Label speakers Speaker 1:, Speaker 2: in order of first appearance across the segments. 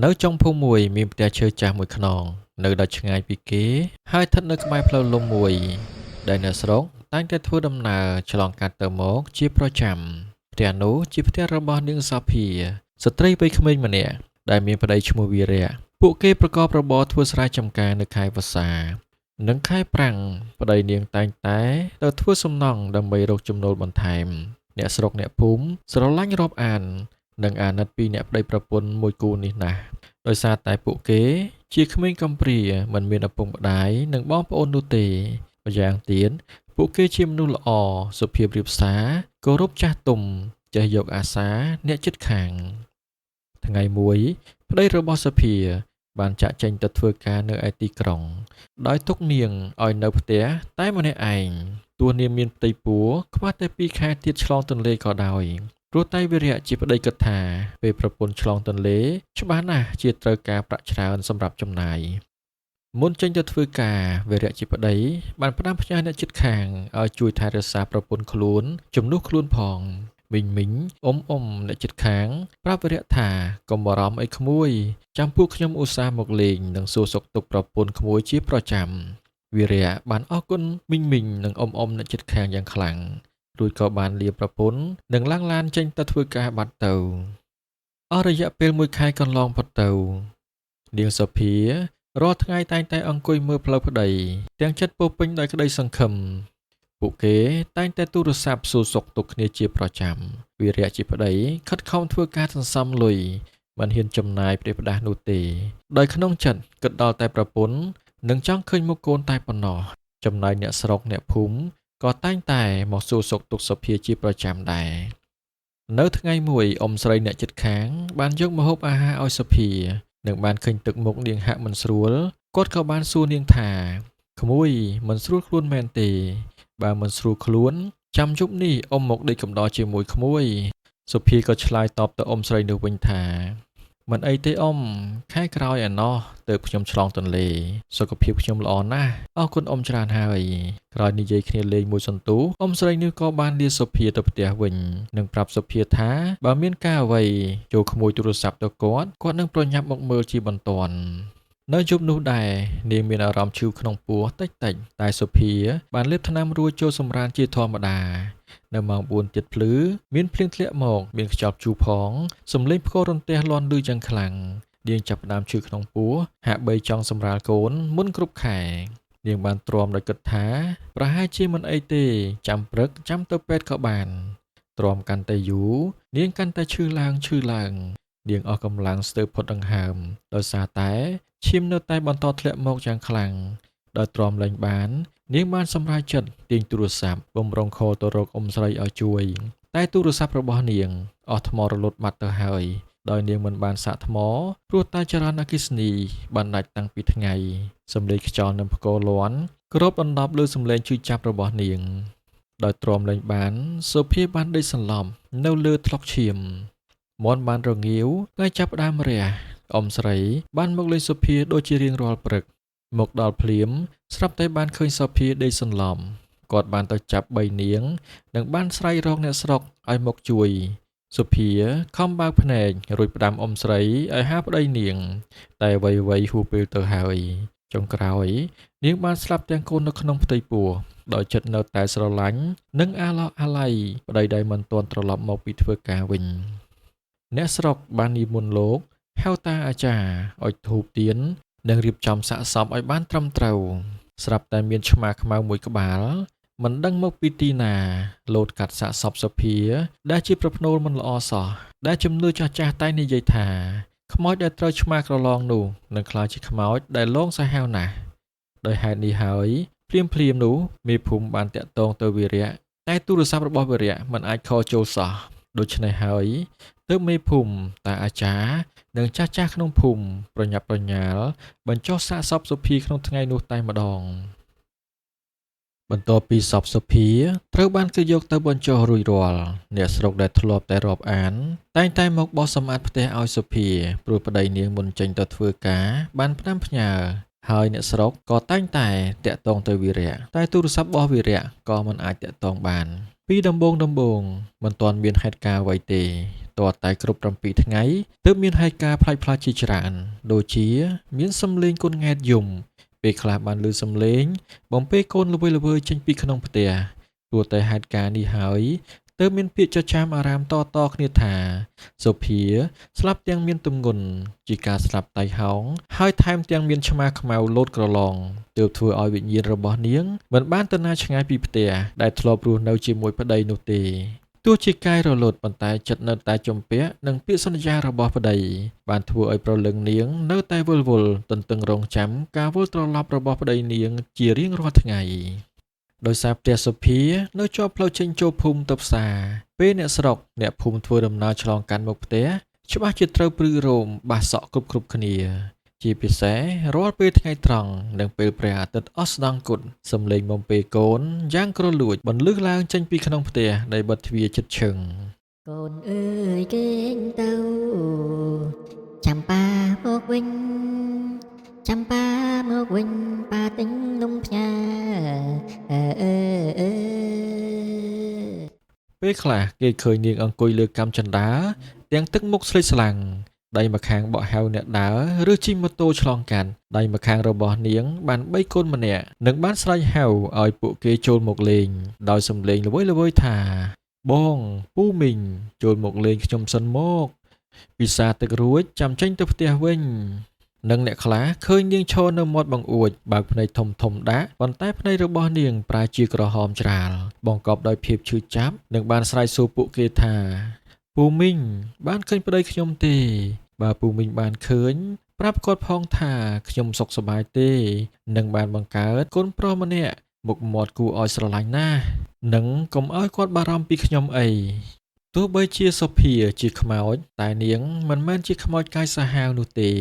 Speaker 1: នៅចុងភូមិមួយមានផ្ទះឈើចាស់មួយខ្នងនៅដ៏ឆ្ងាយពីគេហើយស្ថិតនៅក្បែរផ្លូវលំមួយដែលអ្នកស្រុកតែងតែធ្វើដំណើរឆ្លងកាត់ទៅមកជាប្រចាំផ្ទះនោះជាផ្ទះរបស់នាងសោភាស្ត្រីវ័យក្មេងម្នាក់ដែលមានប្តីឈ្មោះវីរៈពួកគេប្រកបរបរធ្វើស្រែចម្ការនៅខែវស្សានិងខែប្រាំងប្តីនាងតែងតែទៅធ្វើសំណង់ដើម្បីរកចំណូលបន្ថែមអ្នកស្រុកអ្នកភូមិស្រឡាញ់រាប់អាននិងអាណិតពីអ្នកប្តីប្រពន្ធមួយគូនេះណាស់ដោយសារតែពួកគេជាក្មេងកំព្រាមិនមានឪពុកម្ដាយនិងបងប្អូននោះទេម្យ៉ាងទៀតពួកគេជាមនុស្សល្អសុភាពរាបសារគោរពចាស់ទុំចេះយកអាសាអ្នកជិតខាងថ្ងៃមួយប្តីរបស់សុភាបានចាកចេញទៅធ្វើការនៅឯទីក្រុងដោយទុកនាងឲ្យនៅផ្ទះតែម្នាក់ឯងទោះនាងមានផ្ទៃពោះខ្វះតែ2ខែទៀតឆ្លងទន្លេក៏ដោយព្រោះតែវីរៈជាប្តីគិតថាពេលប្រពន្ធឆ្លងទន្លេច្បាស់ណាស់ជាត្រូវការប្រាក់ច្រើនសម្រាប់ចំណាយមុនចេញទៅធ្វើការវីរៈជាប្តីបានផ្ដាំផ្ញើអ្នកជិតខាងឲ្យជួយថែរក្សាប្រពន្ធខ្លួនជំនួសខ្លួនផងមីងមីងអ៊ំអ៊ំអ្នកជិតខាងប្រាប់វីរៈថាកុំបារម្ភអីក្មួយចាំពួកខ្ញុំឧស្សាហ៍មកលេងនិងសួរសុខទុក្ខប្រពន្ធក្មួយជាប្រចាំវីរៈបានអរគុណមីងមីងនិងអ៊ំអ៊ំអ្នកជិតខាងយ៉ាងខ្លាំងរួចក៏បានលាប្រពន្ធនិងឡើងឡានចេញទៅធ្វើការបាត់ទៅអស់រយៈពេល1ខែកន្លងផុតទៅនាងសុភារាល់ថ្ងៃតែងតែអង្គុយមើលផ្លូវប្តីទាំងចិត្តពោពេញដោយក្តីសង្ឃឹមពួកគេតែងតែទូរស័ព្ទសួរសុខទុក្ខគ្នាជាប្រចាំវីរៈជាប្តីខិតខំធ្វើការសន្សំលុយមិនហ៊ានចំណាយផ្ដេសផ្ដាសនោះទេដោយក្នុងចិត្តគិតដល់តែប្រពន្ធនិងចង់ឃើញមុខកូនតែប៉ុណ្ណោះចំណែកអ្នកស្រុកអ្នកភូមិក៏តែងតែមកសួរសុខទុក្ខសុភាជាប្រចាំដែរនៅថ្ងៃមួយអ៊ំស្រីអ្នកជិតខាងបានយកម្ហូបអាហារឲ្យសុភានិងបានឃើញទឹកមុខនាងហាក់មិនស្រួលគាត់ក៏បានសួរនាងថាក្មួយមិនស្រួលខ្លួនមែនទេបើមិនស្រួលខ្លួនចាំយប់នេះអ៊ំមកដេកកំដរជាមួយក្មួយសុភាក៏ឆ្លើយតបទៅអ៊ំស្រីនោះវិញថាមិនអីទេអ៊ំខែក្រោយឯណោះទើបខ្ញុំឆ្លងទន្លេសុខភាពខ្ញុំល្អណាស់អរគុណអ៊ំច្រើនហើយក្រោយនិយាយគ្នាលេងមួយសន្ទុះអ៊ំស្រីនេះក៏បានលាសុភាទៅផ្ទះវិញនិងប្រាប់សុភាថាបើមានការអ្វីចូលក្មួយទូរស័ព្ទទៅគាត់គាត់នឹងប្រញាប់មកមើលជាបន្ទាន់នៅយប់នោះដែរនាងមានអារម្មណ៍ឈឺក្នុងពោះតិចតិចតែសុភាបានលេបថ្នាំរួចចូលសម្រានជាធម្មតានៅម៉ោង4ទៀតភ្លឺមានភ្លៀងធ្លាក់មកមានខ្យល់ព្យុះផងសំឡេងផ្គររន្ទះលាន់ឮយ៉ាងខ្លាំងនាងចាប់ផ្ដើមឈឺក្នុងពោះហាក់បីចង់សម្រាលកូនមុនគ្រប់ខែនាងបានទ្រាំដោយគិតថាប្រហែលជាមិនអីទេចាំព្រឹកចាំទៅពេទ្យក៏បានទ្រាំកាន់តែយូរនាងកាន់តែឈឺឡើងឈឺឡើងនាងអស់កម្លាំងស្ទើរផុតដង្ហើមដោយសារតែឈាមនៅតែបន្តធ្លាក់មកយ៉ាងខ្លាំងដោយទ្រាំលែងបាននាងបានសម្រេចចិត្តទាញទូរស័ព្ទបំរុងខលទៅរកអ៊ំស្រីឲ្យជួយតែទូរស័ព្ទរបស់នាងអស់ថ្មរលត់បាត់ទៅហើយដោយនាងមិនបានសាកថ្មព្រោះតែចរន្តអគ្គិសនីបានដាច់តាំងពីថ្ងៃសំឡេងខ្យល់និងផ្គរលាន់គ្របដណ្ដប់លើសំឡេងឈឺចាប់របស់នាងដោយទ្រាំលែងបានសុភាបានដេកសន្លប់នៅលើថ្លុកឈាមមាន់បានរងាវថ្ងៃចាប់ផ្ដើមរះអ៊ំស្រីបានមកលេងសុភាដូចជារៀងរាល់ព្រឹកមកដល់ភ្លាមស្រាប់តែបានឃើញសុភាដេកសន្លប់គាត់បានទៅចាប់3នាងនិងបានស្រែករកអ្នកស្រុកឲ្យមកជួយសុភាខំបើកភ្នែករួចផ្ដាំអ៊ំស្រីឲ្យហៅប្តីនាងតែវ័យៗហួសពេលទៅហើយចុងក្រោយនាងបានស្លាប់ទាំងកូននៅក្នុងផ្ទៃពោះដោយចិត្តនៅតែស្រឡាញ់និងអាឡោះអាល័យប្តីដែលមិនទាន់ត្រឡប់មកពីធ្វើការវិញអ្នកស្រុកបាននិមន្តលោកហៅតាអាចារ្យឲ្យធូបទៀននិងរៀបចំសាកសពឲ្យបានត្រឹមត្រូវស្រាប់តែមានឆ្មាខ្មៅមួយក្បាលមិនដឹងមកពីទីណាលោតកាត់សាកសពសុភាដែលជាប្រផ្នូលមិនល្អសោះដែលជំនឿចាស់ៗតែនិយាយថាខ្មោចដែលត្រូវឆ្មាក្រឡងនោះនឹងក្លាយជាខ្មោចដែលលងសាហាវណាស់ដោយហេតុនេះហើយភ្លាមៗនោះមេភូមិបានតាក់ទងទៅវីរៈតែទូរស័ព្ទរបស់វីរៈមិនអាចខលចូលសោះដូច្នេះហើយទើបមេភូមិតាអាចារ្យនិងចាស់ៗក្នុងភូមិប្រញាប់ប្រញាល់បញ្ចុះសាកសពសុភាក្នុងថ្ងៃនោះតែម្ដងបន្ទាប់ពីសពសុភាត្រូវបានគេយកទៅបញ្ចុះរួចរាល់អ្នកស្រុកដែលធ្លាប់តែរាប់អានតែងតែមកបោសសម្អាតផ្ទះឲ្យសុភាព្រោះប្តីនាងមុនចេញទៅធ្វើការបានផ្ដាំផ្ញើហើយអ្នកស្រុកក៏តែងតែតាក់ទងទៅវីរៈតែទូរស័ព្ទរបស់វីរៈក៏មិនអាចតាក់ទងបាន ពីដំបូងៗមិនទាន់មានហេតុការណ៍អ្វីទេ ទាល់តែគ្រប់៧ថ្ងៃទើបមានហេតុការណ៍ប្លែកៗជាច្រើន ដូចជាមានសំឡេងកូនង៉ែតយំ ពេលខ្លះបានឮសំឡេងបំពេកូនល្វើយៗចេញពីក្នុងផ្ទះ ព្រោះតែហេតុការណ៍នេះហើយទើបមានពាក្យចចាមអារ៉ាមតៗគ្នាថា សុភាស្លាប់ទាំងមានទម្ងន់ ជាការស្លាប់តៃហោង ហើយថែមទាំងមានឆ្មាខ្មៅលោតក្រឡង ទើបធ្វើឲ្យវិញ្ញាណរបស់នាងមិនបានទៅណាឆ្ងាយពីផ្ទះដែលធ្លាប់រស់នៅជាមួយប្តីនោះទេ ទោះជាកាយរលត់ប៉ុន្តែចិត្តនៅតែជំពាក់នឹងពាក្យសន្យារបស់ប្តី បានធ្វើឲ្យព្រលឹងនាងនៅតែវិលវល់ទន្ទឹងរង់ចាំការវិលត្រឡប់របស់ប្តីនាងជារៀងរាល់ថ្ងៃ ដោយសារផ្ទះសុភានៅជាប់ផ្លូវចេញចូលភូមិទៅផ្សារ ពេលអ្នកស្រុកអ្នកភូមិធ្វើដំណើរឆ្លងកាត់មុខផ្ទះ ច្បាស់ជាត្រូវព្រឺរោមបាសសក់គ្រប់ៗគ្នា ជាពិសេសរាល់ពេលថ្ងៃត្រង់និងពេលព្រះអាទិត្យអស្តង្គត សំឡេងបំពេកូនយ៉ាងគ្រលួចបន្លឺឡើងចេញពីក្នុងផ្ទះដែលបិទទ្វារជិតឈឹង
Speaker 2: កូនអើយគេងទៅចាំប៉ាមកវិញចាំប៉ាមកវិញប៉ាទិញនំផ្ញើអើអើអើ
Speaker 1: ពេលខ្លះគេឃើញនាងអង្គុយលើកាំជណ្ដើរទាំងទឹកមុខស្លេកស្លាំង ដៃម្ខាងបក់ហៅអ្នកដើរឬជិះម៉ូតូឆ្លងកាត់ ដៃម្ខាងរបស់នាងបានបីកូនម្នាក់និងបានស្រែកហៅឲ្យពួកគេចូលមកលេង ដោយសំឡេងល្វើយៗថា បងពូមីងចូលមកលេងខ្ញុំសិនមក ពិសាទឹករួចចាំចេញទៅផ្ទះវិញ និងអ្នកខ្លះឃើញនាងឈរនៅមាត់បង្អួចបើកភ្នែកធំៗដាក់ប៉ុន្តែភ្នែករបស់នាងប្រែជាក្រហមច្រាល បង្កប់ដោយភាពឈឺចាប់និងបានស្រែកសួរពួកគេថា ពូមីងបានឃើញប្តីខ្ញុំទេ បើពូមីងបានឃើញ ប្រាប់គាត់ផងថាខ្ញុំសុខសប្បាយទេ និងបានបង្កើតកូនប្រុសម្នាក់មុខមាត់គួរឲ្យស្រឡាញ់ណាស់និងកុំឲ្យគាត់បារម្ភពីខ្ញុំអី ទោះបីជាសុភាជាខ្មោច តែនាងមិនមែនជាខ្មោចកាយសាហាវនោះទេ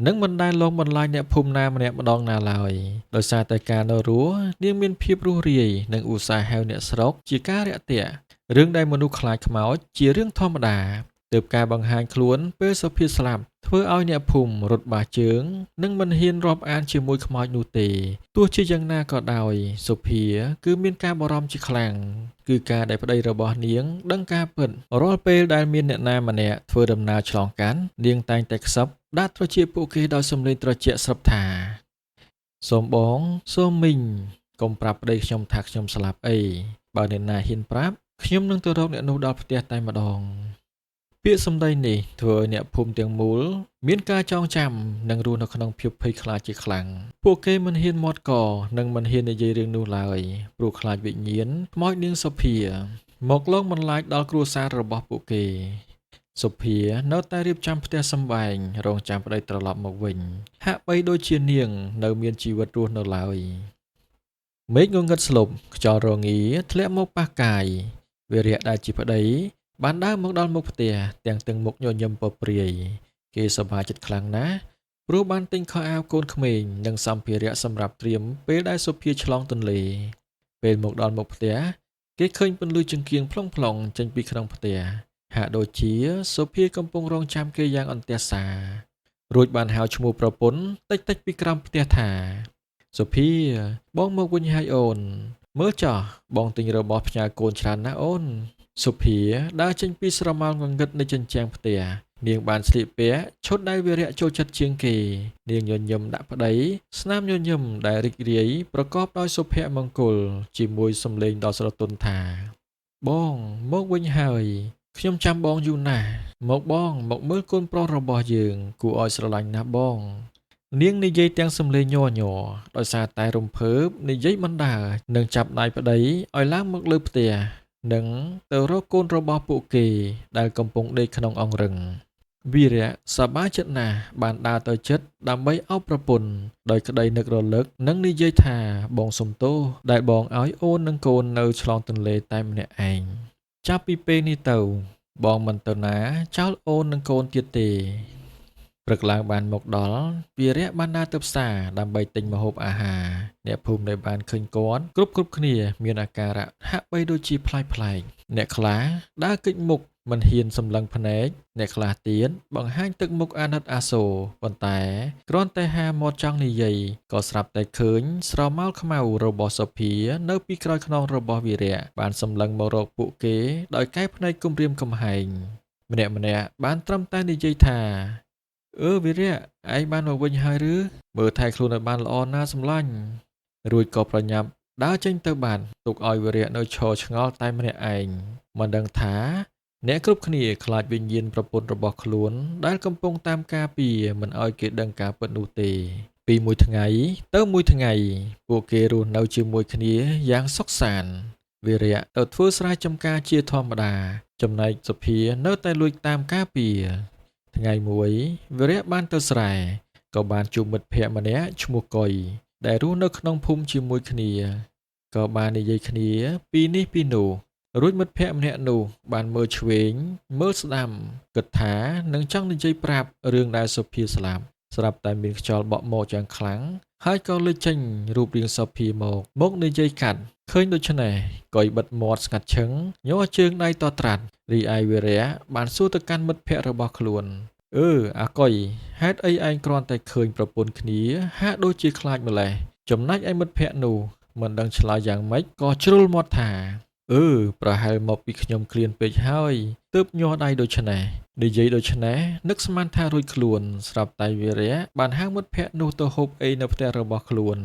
Speaker 1: និងមិនដែលលងបន្លាចអ្នកភូមិណាម្នាក់ម្ដងណាឡើយ ដោយសារតែការនៅរស់នាងមានភាពរួសរាយនិងឧស្សាហ៍ហៅអ្នកស្រុកជាការរាក់ទាក់រឿងដែលមនុស្សខ្លាចខ្មោចជារឿងធម្មតាទើបការបង្ហាញខ្លួនពេលសុភាស្លាប់ធ្វើឲ្យអ្នកភូមិរត់បាសជើង និងមិនហ៊ានរាប់អានជាមួយខ្មោចនោះទេ ទោះជាយ៉ាងណាក៏ដោយសុភាគឺមានការបារម្ភជាខ្លាំងគឺការដែលប្តីរបស់នាងដឹងការពិតរាល់ពេលដែលមានអ្នកណាម្នាក់ធ្វើដំណើរឆ្លងកាត់នាងតែងតែខ្សឹបដាក់ត្រចៀកពួកគេដោយសំឡេងត្រជាក់ស្រាប់ថាសូមបងសូមមីងកុំប្រាប់ប្តីខ្ញុំថាខ្ញុំស្លាប់អីបើអ្នកណាហ៊ានប្រាប់ខ្ញុំនឹងទៅរកអ្នកនោះដល់ផ្ទះតែម្ដងពាក្យសម្ដីនេះធ្វើឲ្យអ្នកភូមិទាំងមូលមានការចងចាំនិងរស់នៅក្នុងភាពភ័យខ្លាចជាខ្លាំងពួកគេមិនហ៊ានមាត់កនិងមិនហ៊ាននិយាយរឿងនោះឡើយព្រោះខ្លាចវិញ្ញាណខ្មោចនាងសុភាមកលងបន្លាចដល់គ្រួសាររបស់ពួកគេសុភានៅតែរៀបចំផ្ទះសម្បែងរងចាំប្តីត្រឡប់មកវិញហាក់បីដូចជានាងនៅមានជីវិតរស់នៅឡើយមេឃងងឹតស្លុបខ្យល់រងាធ្លាក់មកប៉ះកាយវីរៈដែលជាប្តីបានដើរមកដល់មុខផ្ទះទាំងទឹកមុខញញឹមពព្រាយគេសប្បាយចិត្តខ្លាំងណាស់ព្រោះបានទិញខោអាវកូនក្មេងនិងសម្ភារៈសម្រាប់ត្រៀមពេលដែលសុភាឆ្លងទន្លេពេលមកដល់មុខផ្ទះគេឃើញពន្លឺចង្គៀងផ្លុងៗចេញពីក្នុងផ្ទះហាក់ដូចជាសុភាកំពុងរងចាំគេយ៉ាងអន្ទះសាររួចបានហៅឈ្មោះប្រពន្ធតិចៗពីក្រោមផ្ទះថាសុភាបងមកវិញហើយអូនមើលចោះបងទិញរបស់ផ្ញើកូនច្រើនណាស់អូនសុភាដើរចេញពីស្រមោលងងឹតនៃជញ្ជាំងផ្ទះនាងបានស្លៀកពាក់ឈុតដែលវីរៈចូលចិត្តជាងគេនាងញញឹមដាក់ប្តីស្នាមញញឹមដែលរីករាយប្រកបដោយសុភមង្គលជាមួយសំឡេងដ៏ស្រទន់ថាបងមកវិញហើយខ្ញុំចាំបងយូរណាស់មកបងមកមើលកូនប្រុសរបស់យើងគួរឲ្យស្រឡាញ់ណាស់បងនាងនិយាយទាំងសំឡេងញ័រញ័រដោយសារតែរំភើបនិយាយបណ្ដើរនិងចាប់ដៃប្តីឲ្យឡើងមកលើផ្ទះនិងទៅរកកូនរបស់ពួកគេដែលកំពុងដេកក្នុងអង្រឹងវីរៈសប្បាយចិត្តណាស់បានដើរទៅជិតដើម្បីអោបប្រពន្ធដោយក្តីនឹករលឹកនិងនិយាយថាបងសុំទោសដែលបងឲ្យអូននិងកូននៅឆ្លងទន្លេតែម្នាក់ឯងចាប់ពីពេលនេះទៅបងមិនទៅណាចោលអូននិងកូនទៀតទេព្រឹកឡើងបានមកដល់វីរៈបានដើរទៅផ្សារដើម្បីទិញម្ហូបអាហារអ្នកភូមិដែលបានឃើញគាត់គ្រប់គ្នាមានអាការៈហាក់បីដូចជាប្លែកៗអ្នកខ្លះដើរគេចមុខ មិនហ៊ានសម្លឹងភ្នែកអ្នកខ្លះទៀតបង្ហាញទឹកមុខអាណិតអាសូរប៉ុន្តែគ្រាន់តែហាមាត់ចង់និយាយក៏ស្រាប់តែឃើញស្រមោលខ្មៅរបស់សុភានៅពីក្រោយខ្នងរបស់វីរៈបានសម្លឹងមករកពួកគេដោយកែភ្នែកគំរាមកំហែងម្នាក់ៗបានត្រឹមតែនិយាយថាអឺវីរៈឯងបានមកវិញហើយឬមើលថែខ្លួនឲ្យបានល្អណាស់សម្លាញ់រួចក៏ប្រញាប់ដើរចេញទៅបានទុកឲ្យវីរៈនៅឈរឆ្ងល់តែម្នាក់ឯងមិនដឹងថាអ្នកគ្រប់គ្នាខ្លាចវិញ្ញាណប្រពន្ធរបស់ខ្លួនដែលកំពុងតាមការពារមិនឲ្យគេដឹងការពិតនោះទេពីមួយថ្ងៃទៅមួយថ្ងៃពួកគេរស់នៅជាមួយគ្នាយ៉ាងសុខសាន្តវីរៈទៅធ្វើស្រែចម្ការជាធម្មតាចំណែកសុភានៅតែលួចតាមការពារថ្ងៃមួយវីរៈបានទៅស្រែក៏បានជួបមិត្តភក្តិម្នាក់ឈ្មោះកុយដែលរស់នៅក្នុងភូមិជាមួយគ្នាក៏បាននិយាយគ្នាពីនេះពីនោះរួចមិត្តភក្តិម្នាក់នោះបានមើលឆ្វេងមើលស្ដាំគិតថានឹងចង់និយាយប្រាប់រឿងដែលសុភាស្លាប់ស្រាប់តែមានខ្យល់បក់មកយ៉ាងខ្លាំងហើយក៏លេចចេញរូបរាងសុភាមកនិយាយកាត់ឃើញដូច្នេះកុយបិទមាត់ស្ងាត់ឈឹងញ័រជើងដៃតត្រាត់រីឯវីរៈបានសួរទៅកាន់មិត្តភក្តិរបស់ខ្លួនអឺអាកុយហេតុអីឯងគ្រាន់តែឃើញប្រពន្ធគ្នាហាក់ដូចជាខ្លាចម្លេះចំណែកឯមិត្តភក្តិនោះមិនដឹងឆ្លើយយ៉ាងម៉េចក៏ជ្រុលមាត់ថាអឺប្រហែលមកពីខ្ញុំឃ្លានពេកហើយទើបញាស់ដៃដូច្នេះនិយាយដូច្នេះនឹកស្មានថារួចខ្លួនស្រាប់តែវីរៈបានហៅមិត្តភក្តិនោះទៅហូបអីនៅផ្ទះរបស់ខ្លួន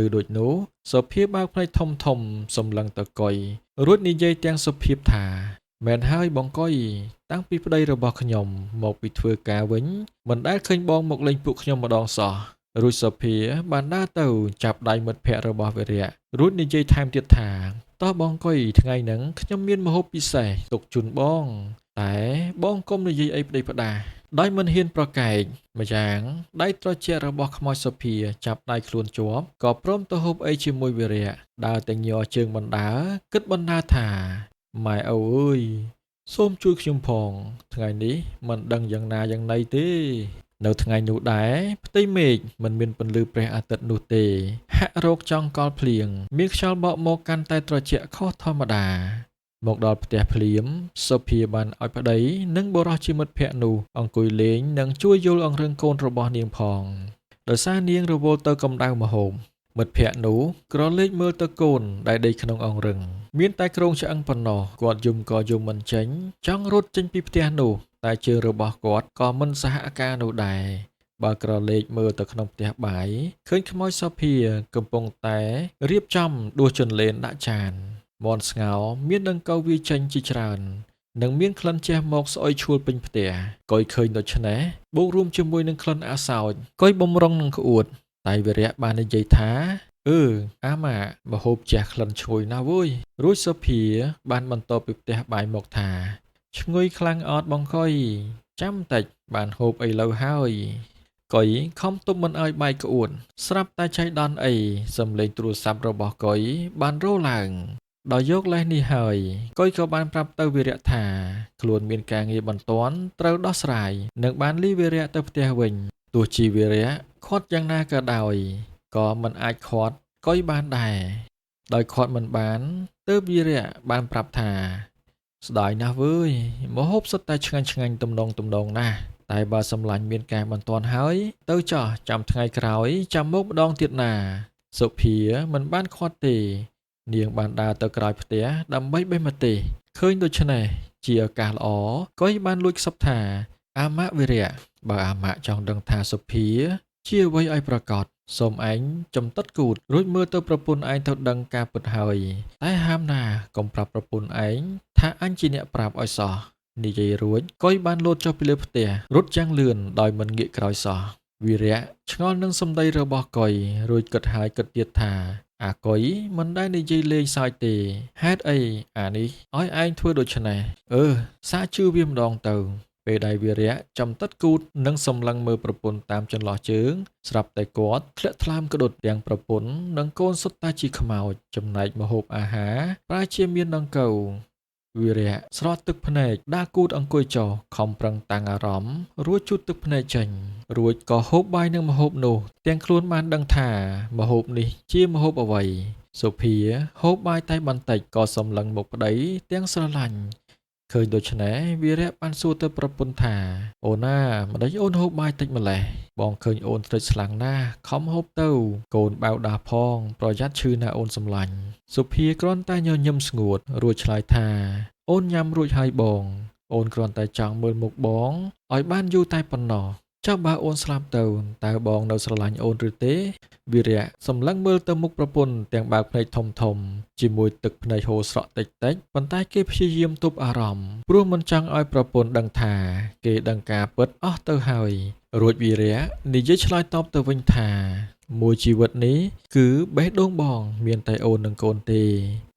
Speaker 1: ឬដូចនោះសុភាពបើកភ្នែកធំធំសម្លឹងទៅកុយរួចនិយាយទាំងសុភាពថាមែនហើយបងកុយតាំងពីប្តីរបស់ខ្ញុំមកពីធ្វើការវិញមិនដែលឃើញបងមកលេងពួកខ្ញុំម្ដងសោះរួចសុភាបានដើរទៅចាប់ដៃមិត្តភក្តិរបស់វីរៈរួចនិយាយថែមទៀតថាតោះបងកុយថ្ងៃហ្នឹងខ្ញុំមានម្ហូបពិសេសទុកជូនបងតែបងកុំនិយាយអីប្តីផ្ដាស់ដោយមិនហ៊ានប្រកែកម្យ៉ាងដៃត្រជាក់របស់ខ្មោចសុភាចាប់ដៃខ្លួនជាប់ក៏ព្រមទៅហូបអីជាមួយវីរៈដើរតែញ័រជើងបណ្ដើគិតបណ្ដើថាម៉ែឪអើយសូមជួយខ្ញុំផងថ្ងៃនេះមិនដឹងយ៉ាងណាយ៉ាងណីទេនៅថ្ងៃនោះដែរផ្ទៃមេឃមិនមានពន្លឺព្រះអាទិត្យនោះទេហាក់រោគចង់កលភ្លៀងមានខ្យល់បក់មកកាន់តែត្រជាក់ខុសធម្មតាមកដល់ផ្ទះភ្លាមសុភាបានឲ្យប្តីនិងបុរសជាមិត្តភក្តិនោះអង្គុយលេងនិងជួយយល់អង្រឹងកូនរបស់នាងផងដោយសារនាងរវល់ទៅកម្ដៅម្ហូបមិត្តភក្តិនោះក្រឡេកមើលទៅកូនដែលដេកក្នុងអង្រឹងមានតែគ្រោងឆ្អឹងប៉ុណ្ណោះគាត់យំក៏យំមិនចេញចង់រត់ចេញពីផ្ទះនោះតែជើងរបស់គាត់ក៏មិនសហការនោះដែរបើក្រឡេកមើលទៅក្នុងផ្ទះបាយឃើញខ្មោចសុភាកំពុងតែរៀបចំដួសជន្លេនដាក់ចានមាន់ស្ងោមានដង្កូវវាចេញជាច្រើននិងមានក្លិនជះមកស្អុយឈួលពេញផ្ទះកុយឃើញដូច្នេះបូករួមជាមួយនឹងក្លិនអាសោចកុយបំរុងនឹងក្អួតតែវីរៈបាននិយាយថាអឺអាម៉ាម្ហូបជះក្លិនឈ្ងុយណាស់វើយរួចសុភាបានបន្តពីផ្ទះបាយមកថាឈ្ងុយខ្លាំងអត់បងកុយចាំតិចបានហូបអីឡូវហើយកុយខំទប់មិនឲ្យបាយក្អួតស្រាប់តែចៃដន្យអីសំឡេងទូរស័ព្ទរបស់កុយបានរោឡើងដោយយកលេសនេះហើយកុយក៏បានប្រាប់ទៅវីរៈថាខ្លួនមានការងារបន្ទាន់ត្រូវដោះស្រាយនិងបានលីវីរៈទៅផ្ទះវិញទោះជាវីរៈខាត់យ៉ាងណាក៏ដោយក៏មិនអាចខាត់កុយបានដែរដោយខាត់មិនបានទើបវីរៈបានប្រាប់ថាស្ដាយណាស់វើយម្ហូបសុទ្ធតែឆ្ងាញ់ៗទំនងណាស់តែបើសម្លាញ់មានការបន្ទាន់ហើយទៅចោះចាំថ្ងៃក្រោយចាំមកម្ដងទៀតណាសុភាមិនបានខាត់ទេនាងបានដើរទៅក្រោយផ្ទះដើម្បីបេះម្ទេសឃើញដូច្នេះជាឱកាសល្អកុយបានលួចខ្សឹបថាអាម៉ាក់វីរៈបើអាម៉ាក់ចង់ដឹងថាសុភាជាអ្វីឲ្យប្រកបសូមឯងចំតិតគូតរួចមើលទៅប្រពន្ធឯងទៅដឹងការពិតហើយតែហាមណាកុំប្រាប់ប្រពន្ធឯងថាអញជាអ្នកប្រាប់ឲ្យសោះនិយាយរួចកុយបានលោតចុះពីលើផ្ទះរត់យ៉ាងលឿនដោយមិនងាកក្រោយសោះវីរៈឆ្ងល់នឹងសម្ដីរបស់កុយរួចគិតហើយគិតទៀតថាអាកុយមិនដែលនិយាយលេងសើចទេហេតុអីអានេះឲ្យឯងធ្វើដូច្នេះអឺសាកជឿវាម្ដងទៅពេលដែលវីរៈចំតិតគូតនិងសម្លឹងមើលប្រពន្ធតាមចន្លោះជើងស្រាប់តែគាត់ធ្លាក់ថ្លើមក្ដុតទាំងប្រពន្ធនិងកូនសុទ្ធតែជាខ្មោចចំណែកម្ហូបអាហារប្រែជាមានដង្កូវវីរៈស្រក់ទឹកភ្នែកដើរគូតអង្គុយចុះខំប្រឹងតាំងអារម្មណ៍រួចជូតទឹកភ្នែកចេញរួចក៏ហូបបាយនឹងម្ហូបនោះទាំងខ្លួនបានដឹងថាម្ហូបនេះជាម្ហូបអ្វីសុភាហូបបាយតែបន្តិចក៏សម្លឹងមុខប្តីទាំងស្រឡាញ់ ឃើញដូច្នេះវីរៈបានសួរទៅប្រពន្ធថាអូនណាម្ដេចអូនហូបបាយតិចម្លេះបងឃើញអូនត្រេកស្លាំងណាស់ខំហូបទៅកូនបៅដាស់ផងប្រយ័ត្នឈឺណាអូនសម្លាញ់សុភាគ្រាន់តែញញឹមស្ងួតរួចឆ្លើយថាអូនញ៉ាំរួចហើយបងអូនគ្រាន់តែចង់មើលមុខបងឲ្យបានយូរតែប៉ុណ្ណោះចុះបើអូនស្លាប់ទៅតើបងនៅស្រឡាញ់អូនឬទេវីរៈសម្លឹងមើលទៅមុខប្រពន្ធទាំងបើកភ្នែកធំធំជាមួយទឹកភ្នែកហូរស្រក់តិចតិចប៉ុន្តែគេព្យាយាមទប់អារម្មណ៍ព្រោះមិនចង់ឲ្យប្រពន្ធដឹងថាគេដឹងការពិតអស់ទៅហើយរួចវីរៈនិយាយឆ្លើយតបទៅវិញថាមួយជីវិតនេះគឺបេះដូងបងមានតែអូននិងកូនទេ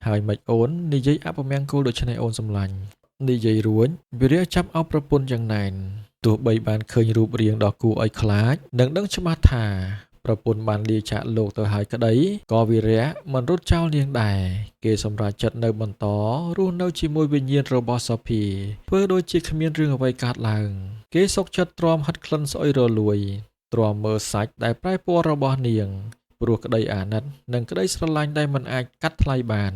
Speaker 1: ហើយមិនអូននិយាយអពមង្គលដូច្នេះអូនសម្លាញ់និយាយរួចវីរៈចាប់អោបប្រពន្ធយ៉ាងណែនទោះបីបានឃើញរូបរាងដ៏គួរឲ្យខ្លាចនិងដឹងច្បាស់ថាប្រពន្ធបានលាចាកលោកទៅហើយក្តីក៏វីរៈមិនរត់ចោលនាងដែរគេសម្រេចចិត្តនៅបន្តរស់នៅជាមួយវិញ្ញាណរបស់សុភាធ្វើដូចជាគ្មានរឿងអ្វីកើតឡើងគេសុខចិត្តទ្រាំហិតក្លិនស្អុយរលួយទ្រាំមើលសាច់ដែលប្រែពណ៌របស់នាងព្រោះក្តីអាណិតនិងក្តីស្រឡាញ់ដែលមិនអាចកាត់ថ្លៃបាន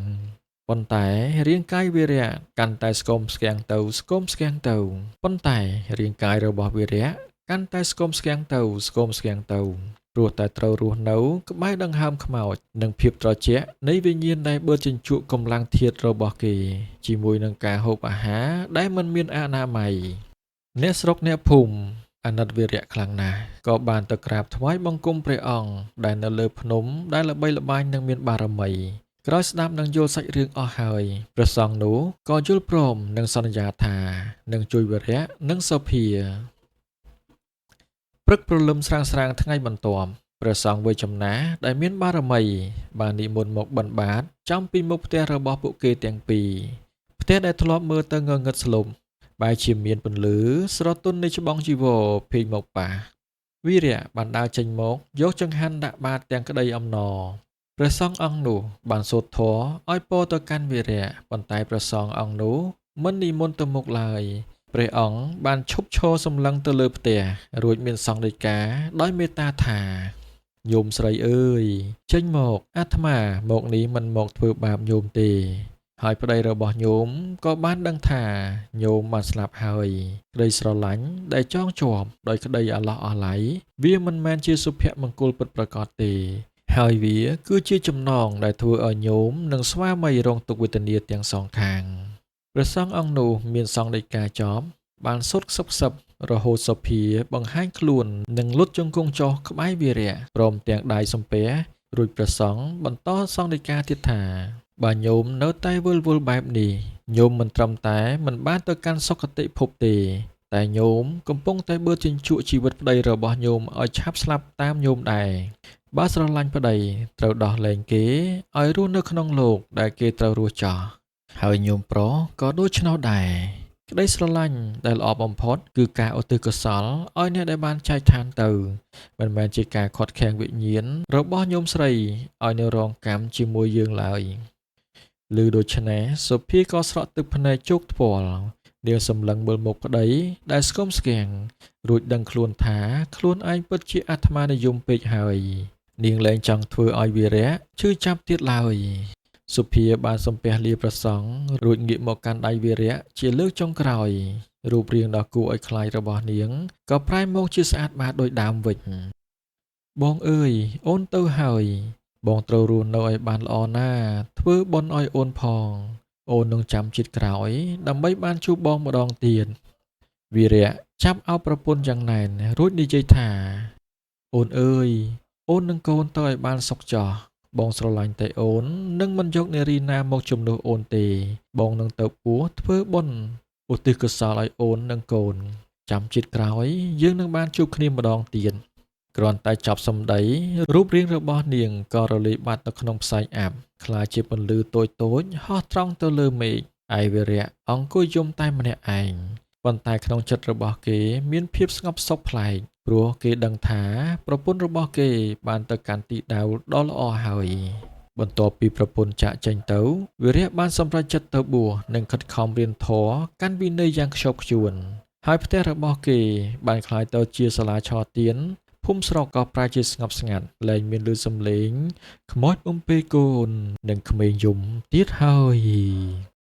Speaker 1: ប៉ុន្តែរាងកាយវីរៈកាន់តែស្គមស្គាំងទៅស្គមស្គាំងទៅប៉ុន្តែរាងកាយរបស់វីរៈកាន់តែស្គមស្គាំងទៅស្គមស្គាំងទៅព្រោះតែត្រូវរស់នៅក្បែរដង្ហើមខ្មោចនិងភាពត្រជាក់នៃវិញ្ញាណដែលបឺតជញ្ជក់កម្លាំងធាតុរបស់គេជាមួយនឹងការហូបអាហារដែលមិនមានអនាម័យអ្នកស្រុកអ្នកភូមិអាណិតវីរៈខ្លាំងណាស់ក៏បានទៅក្រាបថ្វាយបង្គំព្រះអង្គដែលនៅលើភ្នំដែលល្បីល្បាញនិងមានបារមីក្រោយស្ដាប់និងយល់សាច់រឿងអស់ហើយព្រះសង្ឃនោះក៏យល់ព្រមនិងសន្យាថានឹងជួយវីរៈនិងសុភាព្រឹកព្រលឹមស្រាងស្រាងថ្ងៃបន្ទាប់ព្រះសង្ឃវ័យចំណាស់ដែលមានបារមីបាននិមន្តមកបិណ្ឌបាតចំពីមុខផ្ទះរបស់ពួកគេទាំងពីរផ្ទះដែលធ្លាប់មើលទៅងងឹតស្លុបបែរជាមានពន្លឺស្រទន់នៃច្បងជីវរភេកមកប៉ះវីរៈបានដើរចេញមកយកចង្ហាន់ដាក់បាតទាំងក្តីអំណរព្រះសង្ឃអង្គនោះបានសូត្រធម៌ឲ្យពរទៅកាន់វីរៈប៉ុន្តែព្រះសង្ឃអង្គនោះមិននិមន្តទៅមុខឡើយព្រះអង្គបានឈប់ឈរសម្លឹងទៅលើផ្ទះរួចមានសង្ឃដីកាដោយមេត្តាថាញោមស្រីអើយចេញមកអាត្មាមកនេះមិនមកធ្វើបាបញោមទេហើយប្តីរបស់ញោមក៏បានដឹងថាញោមបានស្លាប់ហើយក្តីស្រឡាញ់ដែលចងជាប់ដោយក្តីអាឡោះអាល័យវាមិនមែនជាសុភមង្គលពិតប្រាកដទេហើយវាគឺជាចំណងដែលធ្វើឲ្យញោមនិងស្វាមីរងទុក្ខវេទនាទាំងសងខាងព្រះសង្ឃអង្គនោះមានសង្ឃដីកាចប់បានសូត្រខ្សឹបខ្សឹបរហូតសុភាបង្ហាញខ្លួននិងលុតជង្គង់ចុះក្បែរវីរៈព្រមទាំងដៃសំពះរួចព្រះសង្ឃបន្តសង្ឃដីកាទៀតថាបើញោមនៅតែវិលវល់បែបនេះញោមមិនត្រឹមតែមិនបានទៅកាន់សុគតិភពទេតែញោមកំពុងតែបឺតជញ្ជក់ជីវិតប្តីរបស់ញោមឲ្យឆាប់ស្លាប់តាមញោមដែរបើស្រឡាញ់ប្តីត្រូវដោះលែងគេឲ្យរស់នៅក្នុងលោកដែលគេត្រូវរស់ចោះហើយញោមប្រុសក៏ដូច្នោះដែរក្តីស្រឡាញ់ដែលល្អបំផុតគឺការឧទ្ទិសកុសលឲ្យអ្នកដែលបានចែកឋានទៅមិនមែនជាការខាត់ខាំងវិញ្ញាណរបស់ញោមស្រីឲ្យនៅរងកម្មជាមួយយើងឡើយឮដូច្នេះសុភាក៏ស្រក់ទឹកភ្នែកជោគថ្ពាល់នាងសម្លឹងមើលមុខប្តីដែលស្គមស្គាំងរួចដឹងខ្លួនថាខ្លួនឯងពិតជាអាត្មានិយមពេកហើយនាងលែងចង់ធ្វើឲ្យវីរៈឈឺចាប់ទៀតឡើយសុភាបានសំពះលាព្រះសង្ឃរួចងាកមកកាន់ដៃវីរៈជាលើកចុងក្រោយរូបរាងដ៏គួរឲ្យខ្លាចរបស់នាងក៏ប្រែមកជាស្អាតបាតដូចដើមវិញបងអើយអូនទៅហើយបងត្រូវរស់នៅឲ្យបានល្អណាស់ធ្វើបុណ្យឲ្យអូនផងអូននឹងចាំជាតិក្រោយដើម្បីបានជួបបងម្ដងទៀតវីរៈចាប់អោបប្រពន្ធយ៉ាងណែនរួចនិយាយថាអូនអើយអូននិងកូនទៅឲ្យបានសុខចោះបងស្រឡាញ់តែអូននឹងមិនយកនារីណាមកជំនួសអូនទេបងនឹងទៅពោះធ្វើបុណ្យឧទ្ទិសកុសលឲ្យអូននិងកូនចាំជាតិក្រោយយើងនឹងបានជួបគ្នាម្ដងទៀតគ្រាន់តែចប់សម្ដីរូបរាងរបស់នាងក៏រលាយបាត់នៅក្នុងផ្សែងអាប់ក្លាយជាពន្លឺតូចៗហោះត្រង់ទៅលើមេឃឯវីរៈអង្គុយយំតែម្នាក់ឯងប៉ុន្តែក្នុងចិត្តរបស់គេមានភាពស្ងប់សុខប្លែកព្រោះគេដឹងថាប្រពន្ធរបស់គេបានទៅកាន់ទីដៅដ៏ល្អហើយបន្ទាប់ពីប្រពន្ធចាកចេញទៅវីរៈបានសម្រេចចិត្តទៅបួសនិងខិតខំរៀនធម៌កាន់វិន័យយ៉ាងខ្ជាប់ខ្ជួនហើយផ្ទះរបស់គេបានក្លាយទៅជាសាលាឆទានភូមិស្រុកក៏ប្រែជាស្ងប់ស្ងាត់លែងមានឮសំឡេងខ្មោចបំពេកូននិងក្មេងយំទៀតហើយ។